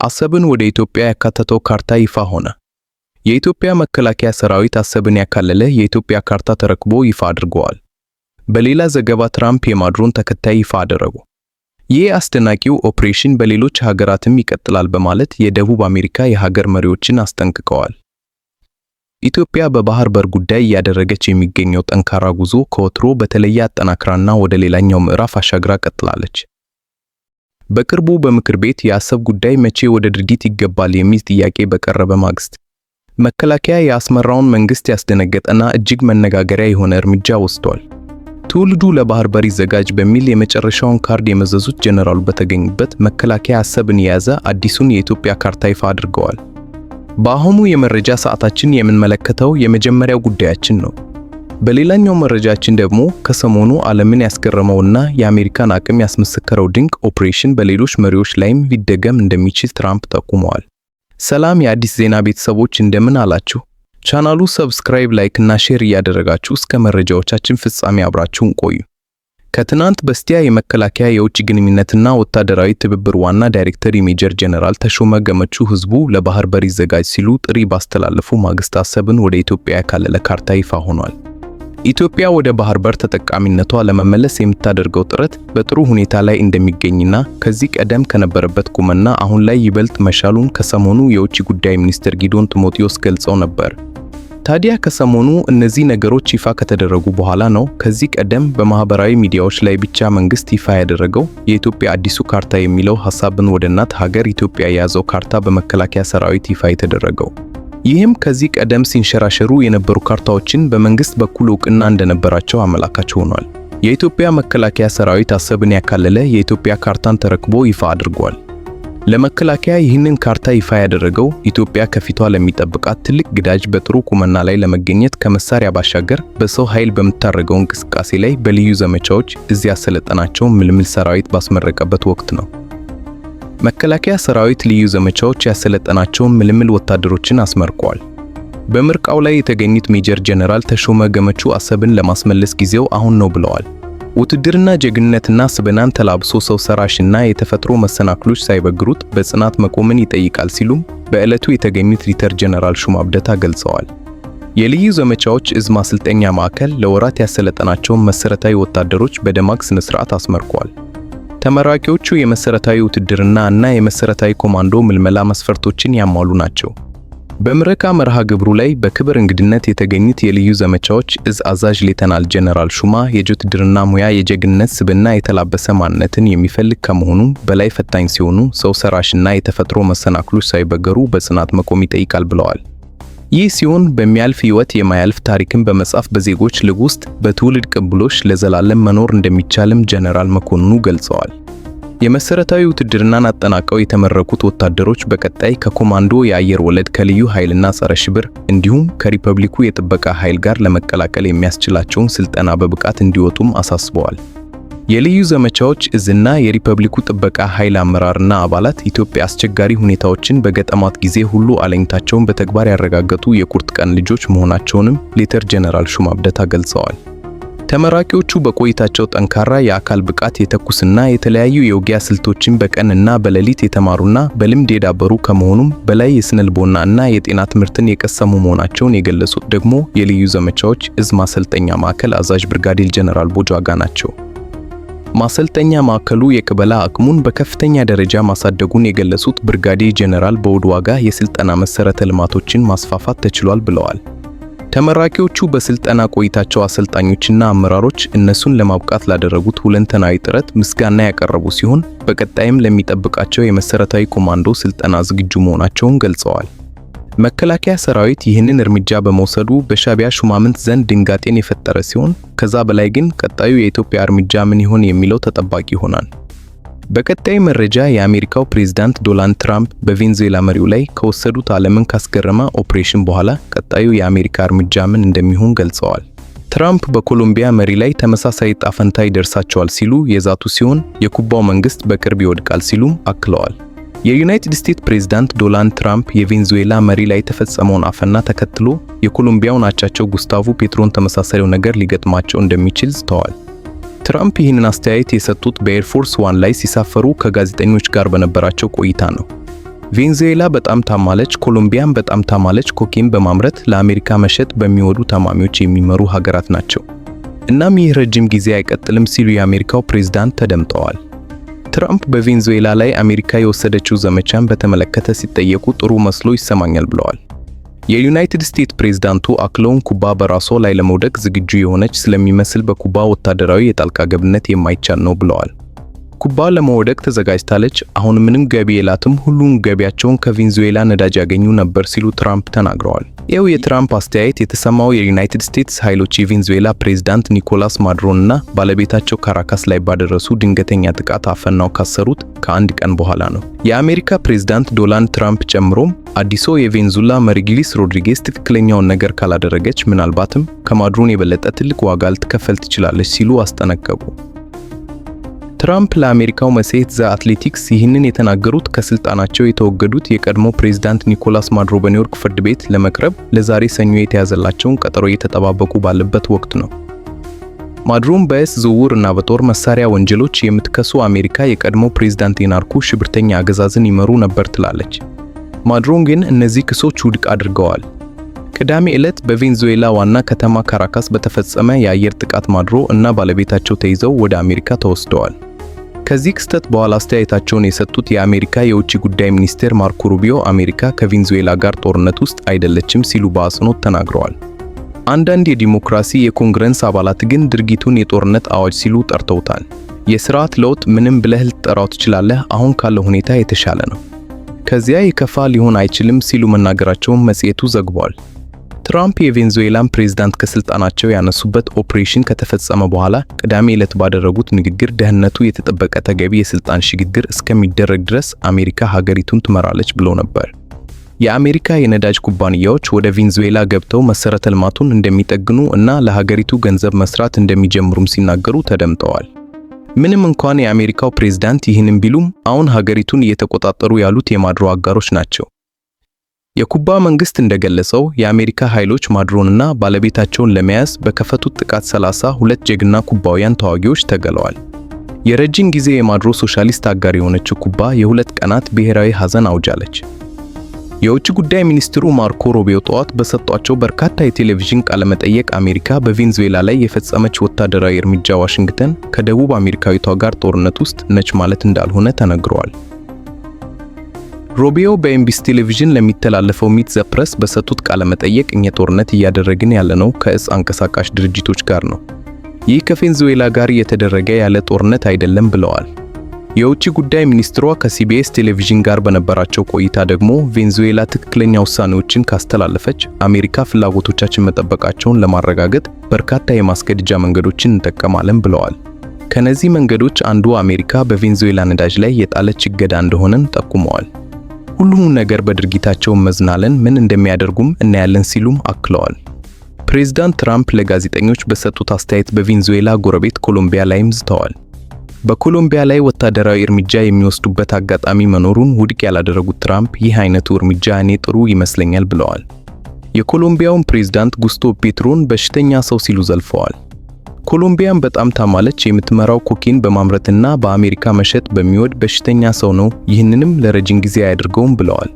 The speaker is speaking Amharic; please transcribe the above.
አሰብን ወደ ኢትዮጵያ ያካተተው ካርታ ይፋ ሆነ። የኢትዮጵያ መከላከያ ሰራዊት አሰብን ያካለለ የኢትዮጵያ ካርታ ተረክቦ ይፋ አድርገዋል። በሌላ ዘገባ ትራምፕ የማዱሮን ተከታይ ይፋ አደረጉ። ይህ አስደናቂው ኦፕሬሽን በሌሎች ሀገራትም ይቀጥላል በማለት የደቡብ አሜሪካ የሀገር መሪዎችን አስጠንቅቀዋል። ኢትዮጵያ በባህር በር ጉዳይ እያደረገች የሚገኘው ጠንካራ ጉዞ ከወትሮ በተለየ አጠናክራና ወደ ሌላኛው ምዕራፍ አሻግራ ቀጥላለች። በቅርቡ በምክር ቤት የአሰብ ጉዳይ መቼ ወደ ድርጊት ይገባል የሚል ጥያቄ በቀረበ ማግስት መከላከያ የአስመራውን መንግስት ያስደነገጠና እጅግ መነጋገሪያ የሆነ እርምጃ ወስዷል። ትውልዱ ለባህር በር ይዘጋጅ በሚል የመጨረሻውን ካርድ የመዘዙት ጀነራሉ በተገኙበት መከላከያ አሰብን የያዘ አዲሱን የኢትዮጵያ ካርታ ይፋ አድርገዋል። በአሁኑ የመረጃ ሰዓታችን የምንመለከተው የመጀመሪያው ጉዳያችን ነው። በሌላኛው መረጃችን ደግሞ ከሰሞኑ ዓለምን ያስገረመውና የአሜሪካን አቅም ያስመሰከረው ድንቅ ኦፕሬሽን በሌሎች መሪዎች ላይም ሊደገም እንደሚችል ትራምፕ ጠቁመዋል። ሰላም የአዲስ ዜና ቤተሰቦች፣ እንደምን አላችሁ? ቻናሉ subscribe፣ like እና share እያደረጋችሁ እስከ መረጃዎቻችን ፍጻሜ አብራችሁን ቆዩ። ከትናንት በስቲያ የመከላከያ የውጭ ግንኙነትና ወታደራዊ ትብብር ዋና ዳይሬክተር የሜጀር ጀነራል ተሾመ ገመቹ ህዝቡ ለባህር በር ይዘጋጅ ሲሉ ጥሪ ባስተላለፉ ማግስት አሰብን ወደ ኢትዮጵያ ያካለለ ካርታ ይፋ ሆኗል። ኢትዮጵያ ወደ ባህር በር ተጠቃሚነቷ ለመመለስ የምታደርገው ጥረት በጥሩ ሁኔታ ላይ እንደሚገኝና ከዚህ ቀደም ከነበረበት ቁመና አሁን ላይ ይበልጥ መሻሉን ከሰሞኑ የውጭ ጉዳይ ሚኒስትር ጊዶን ጢሞቴዎስ ገልጸው ነበር። ታዲያ ከሰሞኑ እነዚህ ነገሮች ይፋ ከተደረጉ በኋላ ነው ከዚህ ቀደም በማህበራዊ ሚዲያዎች ላይ ብቻ መንግስት ይፋ ያደረገው የኢትዮጵያ አዲሱ ካርታ የሚለው ሐሳብን ወደ እናት ሀገር ኢትዮጵያ የያዘው ካርታ በመከላከያ ሰራዊት ይፋ የተደረገው። ይህም ከዚህ ቀደም ሲንሸራሸሩ የነበሩ ካርታዎችን በመንግስት በኩል እውቅና እንደነበራቸው አመላካች ሆኗል። የኢትዮጵያ መከላከያ ሰራዊት አሰብን ያካለለ የኢትዮጵያ ካርታን ተረክቦ ይፋ አድርጓል። ለመከላከያ ይህንን ካርታ ይፋ ያደረገው ኢትዮጵያ ከፊቷ ለሚጠብቃት ትልቅ ግዳጅ በጥሩ ቁመና ላይ ለመገኘት ከመሳሪያ ባሻገር በሰው ኃይል በምታደርገው እንቅስቃሴ ላይ በልዩ ዘመቻዎች እዝ ያሰለጠናቸው ምልምል ሰራዊት ባስመረቀበት ወቅት ነው። መከላከያ ሰራዊት ልዩ ዘመቻዎች ያሰለጠናቸውን ምልምል ወታደሮችን አስመርቋል። በምርቃው ላይ የተገኙት ሜጀር ጀነራል ተሾመ ገመቹ አሰብን ለማስመለስ ጊዜው አሁን ነው ብለዋል። ውትድርና ጀግንነትና ስብዕናን ተላብሶ ሰው ሰራሽና የተፈጥሮ መሰናክሎች ሳይበግሩት በጽናት መቆምን ይጠይቃል ሲሉም በዕለቱ የተገኙት ሌተናል ጀነራል ሹማ አብደታ ገልጸዋል። የልዩ ዘመቻዎች እዝ ማሰልጠኛ ማዕከል ለወራት ያሰለጠናቸውን መሰረታዊ ወታደሮች በደማቅ ስነ ስርዓት አስመርቋል። ተመራቂዎቹ የመሰረታዊ ውትድርና እና የመሰረታዊ ኮማንዶ ምልመላ መስፈርቶችን ያሟሉ ናቸው። በምረቃ መርሃ ግብሩ ላይ በክብር እንግድነት የተገኙት የልዩ ዘመቻዎች እዝ አዛዥ ሌተናል ጀነራል ሹማ የውትድርና ሙያ የጀግንነት ስብዕና የተላበሰ ማንነትን የሚፈልግ ከመሆኑ በላይ ፈታኝ ሲሆኑ ሰው ሰራሽና የተፈጥሮ መሰናክሎች ሳይበገሩ በጽናት መቆም ይጠይቃል ብለዋል። ይህ ሲሆን በሚያልፍ ሕይወት የማያልፍ ታሪክን በመጻፍ በዜጎች ልብ ውስጥ በትውልድ ቅብብሎሽ ለዘላለም መኖር እንደሚቻልም ጀነራል መኮንኑ ገልጸዋል። የመሰረታዊ ውትድርናን አጠናቀው የተመረቁት ወታደሮች በቀጣይ ከኮማንዶ፣ የአየር ወለድ፣ ከልዩ ኃይልና ጸረ ሽብር እንዲሁም ከሪፐብሊኩ የጥበቃ ኃይል ጋር ለመቀላቀል የሚያስችላቸውን ስልጠና በብቃት እንዲወጡም አሳስበዋል። የልዩ ዘመቻዎች እዝና የሪፐብሊኩ ጥበቃ ኃይል አመራርና አባላት ኢትዮጵያ አስቸጋሪ ሁኔታዎችን በገጠማት ጊዜ ሁሉ አለኝታቸውን በተግባር ያረጋገጡ የቁርጥ ቀን ልጆች መሆናቸውንም ሌተናል ጀነራል ሹማ አብደታ ገልጸዋል። ተመራቂዎቹ በቆይታቸው ጠንካራ የአካል ብቃት፣ የተኩስና የተለያዩ የውጊያ ስልቶችን በቀንና በሌሊት የተማሩና በልምድ የዳበሩ ከመሆኑም በላይ የስነልቦና እና የጤና ትምህርትን የቀሰሙ መሆናቸውን የገለጹት ደግሞ የልዩ ዘመቻዎች እዝ ማሰልጠኛ ማዕከል አዛዥ ብርጋዴር ጀነራል ቦጃጋ ናቸው። ማሰልጠኛ ማዕከሉ የቅበላ አቅሙን በከፍተኛ ደረጃ ማሳደጉን የገለጹት ብርጋዴር ጀነራል በውድዋጋ የስልጠና መሰረተ ልማቶችን ማስፋፋት ተችሏል ብለዋል። ተመራቂዎቹ በስልጠና ቆይታቸው አሰልጣኞችና አመራሮች እነሱን ለማብቃት ላደረጉት ሁለንተናዊ ጥረት ምስጋና ያቀረቡ ሲሆን በቀጣይም ለሚጠብቃቸው የመሰረታዊ ኮማንዶ ስልጠና ዝግጁ መሆናቸውን ገልጸዋል። መከላከያ ሰራዊት ይህንን እርምጃ በመውሰዱ በሻዕቢያ ሹማምንት ዘንድ ድንጋጤን የፈጠረ ሲሆን ከዛ በላይ ግን ቀጣዩ የኢትዮጵያ እርምጃ ምን ይሆን የሚለው ተጠባቂ ይሆናል። በቀጣይ መረጃ የአሜሪካው ፕሬዝዳንት ዶናልድ ትራምፕ በቬንዙዌላ መሪው ላይ ከወሰዱት ዓለምን ካስገረመ ኦፕሬሽን በኋላ ቀጣዩ የአሜሪካ እርምጃ ምን እንደሚሆን ገልጸዋል። ትራምፕ በኮሎምቢያ መሪ ላይ ተመሳሳይ ዕጣ ፈንታ ይደርሳቸዋል ሲሉ የዛቱ ሲሆን የኩባው መንግስት በቅርብ ይወድቃል ሲሉም አክለዋል። የዩናይትድ ስቴትስ ፕሬዝዳንት ዶናልድ ትራምፕ የቬንዙዌላ መሪ ላይ የተፈጸመውን አፈና ተከትሎ የኮሎምቢያውን አቻቸው ጉስታቮ ፔትሮን ተመሳሳዩ ነገር ሊገጥማቸው እንደሚችል ዝተዋል። ትራምፕ ይህንን አስተያየት የሰጡት በኤርፎርስ ዋን ላይ ሲሳፈሩ ከጋዜጠኞች ጋር በነበራቸው ቆይታ ነው። ቬንዙዌላ በጣም ታማለች፣ ኮሎምቢያም በጣም ታማለች። ኮኬን በማምረት ለአሜሪካ መሸጥ በሚወዱ ታማሚዎች የሚመሩ ሀገራት ናቸው። እናም ይህ ረጅም ጊዜ አይቀጥልም ሲሉ የአሜሪካው ፕሬዝዳንት ተደምጠዋል። ትራምፕ በቬንዙዌላ ላይ አሜሪካ የወሰደችው ዘመቻን በተመለከተ ሲጠየቁ ጥሩ መስሎ ይሰማኛል ብለዋል። የዩናይትድ ስቴትስ ፕሬዝዳንቱ አክለውም ኩባ በራሷ ላይ ለመውደቅ ዝግጁ የሆነች ስለሚመስል በኩባ ወታደራዊ የጣልቃ ገብነት የማይቻል ነው ብለዋል። ኩባ ለመውደቅ ተዘጋጅታለች፣ አሁን ምንም ገቢ የላትም፣ ሁሉም ገቢያቸውን ከቬንዙዌላ ነዳጅ ያገኙ ነበር ሲሉ ትራምፕ ተናግረዋል። ይኸው የትራምፕ አስተያየት የተሰማው የዩናይትድ ስቴትስ ኃይሎች የቬንዙዌላ ፕሬዝዳንት ኒኮላስ ማዱሮን እና ባለቤታቸው ካራካስ ላይ ባደረሱ ድንገተኛ ጥቃት አፈናው ካሰሩት ከአንድ ቀን በኋላ ነው። የአሜሪካ ፕሬዝዳንት ዶናልድ ትራምፕ ጨምሮም አዲሱ የቬንዙዌላ መሪ ጊሊስ ሮድሪጌስ ትክክለኛውን ነገር ካላደረገች ምናልባትም ከማዱሮን የበለጠ ትልቅ ዋጋ ልትከፈል ትችላለች ሲሉ አስጠነቀቁ። ትራምፕ ለአሜሪካው መጽሔት ዘ አትሌቲክስ ይህንን የተናገሩት ከስልጣናቸው የተወገዱት የቀድሞ ፕሬዝዳንት ኒኮላስ ማዱሮ በኒውዮርክ ፍርድ ቤት ለመቅረብ ለዛሬ ሰኞ የተያዘላቸውን ቀጠሮ እየተጠባበቁ ባለበት ወቅት ነው። ማዱሮን በእጽ ዝውውር እና በጦር መሳሪያ ወንጀሎች የምትከሱ አሜሪካ የቀድሞ ፕሬዝዳንት የናርኮ ሽብርተኛ አገዛዝን ይመሩ ነበር ትላለች። ማዱሮን ግን እነዚህ ክሶች ውድቅ አድርገዋል። ቅዳሜ ዕለት በቬንዙዌላ ዋና ከተማ ካራካስ በተፈጸመ የአየር ጥቃት ማዱሮ እና ባለቤታቸው ተይዘው ወደ አሜሪካ ተወስደዋል። ከዚህ ክስተት በኋላ አስተያየታቸውን የሰጡት የአሜሪካ የውጭ ጉዳይ ሚኒስቴር ማርኮ ሩቢዮ አሜሪካ ከቬንዙዌላ ጋር ጦርነት ውስጥ አይደለችም ሲሉ በአጽንኦት ተናግረዋል። አንዳንድ የዲሞክራሲ የኮንግረስ አባላት ግን ድርጊቱን የጦርነት አዋጅ ሲሉ ጠርተውታል። የስርዓት ለውጥ ምንም ብለህ ልትጠራው ትችላለህ፣ አሁን ካለው ሁኔታ የተሻለ ነው፣ ከዚያ የከፋ ሊሆን አይችልም ሲሉ መናገራቸውን መጽሔቱ ዘግቧል። ትራምፕ የቬንዙዌላን ፕሬዝዳንት ከስልጣናቸው ያነሱበት ኦፕሬሽን ከተፈጸመ በኋላ ቅዳሜ ዕለት ባደረጉት ንግግር ደህንነቱ የተጠበቀ ተገቢ የስልጣን ሽግግር እስከሚደረግ ድረስ አሜሪካ ሀገሪቱን ትመራለች ብሎ ነበር። የአሜሪካ የነዳጅ ኩባንያዎች ወደ ቬንዙዌላ ገብተው መሰረተ ልማቱን እንደሚጠግኑ እና ለሀገሪቱ ገንዘብ መስራት እንደሚጀምሩም ሲናገሩ ተደምጠዋል። ምንም እንኳን የአሜሪካው ፕሬዝዳንት ይህንን ቢሉም አሁን ሀገሪቱን እየተቆጣጠሩ ያሉት የማዱሮ አጋሮች ናቸው። የኩባ መንግስት እንደገለጸው የአሜሪካ ኃይሎች ማዱሮንና ባለቤታቸውን ለመያዝ በከፈቱት ጥቃት 32 ጀግና ኩባውያን ተዋጊዎች ተገለዋል። የረጅም ጊዜ የማዱሮ ሶሻሊስት አጋር የሆነችው ኩባ የ2 ቀናት ብሔራዊ ሐዘን አውጃለች። የውጭ ጉዳይ ሚኒስትሩ ማርኮ ሩቢዮ ጠዋት በሰጧቸው በርካታ የቴሌቪዥን ቃለመጠይቅ አሜሪካ በቬንዙዌላ ላይ የፈጸመች ወታደራዊ እርምጃ ዋሽንግተን ከደቡብ አሜሪካዊቷ ጋር ጦርነት ውስጥ ነች ማለት እንዳልሆነ ተነግሯል። ሩቢዮ በኤንቢሲ ቴሌቪዥን ለሚተላለፈው Meet the Press በሰጡት ቃለ መጠይቅ እኛ ጦርነት እያደረግን ያለነው ከእጽ አንቀሳቃሽ ድርጅቶች ጋር ነው። ይህ ከቬንዙዌላ ጋር እየተደረገ ያለ ጦርነት አይደለም ብለዋል። የውጭ ጉዳይ ሚኒስትሯ ከሲቢኤስ ቴሌቪዥን ጋር በነበራቸው ቆይታ ደግሞ ቬንዙዌላ ትክክለኛ ውሳኔዎችን ካስተላለፈች አሜሪካ ፍላጎቶቻችን መጠበቃቸውን ለማረጋገጥ በርካታ የማስገደጃ መንገዶችን እንጠቀማለን ብለዋል። ከነዚህ መንገዶች አንዱ አሜሪካ በቬንዙዌላ ነዳጅ ላይ የጣለች እገዳ እንደሆነም ጠቁመዋል። ሁሉም ነገር በድርጊታቸው መዝናለን፣ ምን እንደሚያደርጉም እናያለን ሲሉም አክለዋል። ፕሬዝዳንት ትራምፕ ለጋዜጠኞች በሰጡት አስተያየት በቬንዙዌላ ጎረቤት ኮሎምቢያ ላይም ዝተዋል። በኮሎምቢያ ላይ ወታደራዊ እርምጃ የሚወስዱበት አጋጣሚ መኖሩን ውድቅ ያላደረጉት ትራምፕ ይህ አይነቱ እርምጃ እኔ ጥሩ ይመስለኛል ብለዋል። የኮሎምቢያውን ፕሬዝዳንት ጉስቶ ፔትሮን በሽተኛ ሰው ሲሉ ዘልፈዋል። ኮሎምቢያን በጣም ታማለች፣ የምትመራው ኮኬን በማምረትና በአሜሪካ መሸጥ በሚወድ በሽተኛ ሰው ነው፣ ይህንንም ለረጅም ጊዜ አያደርገውም ብለዋል።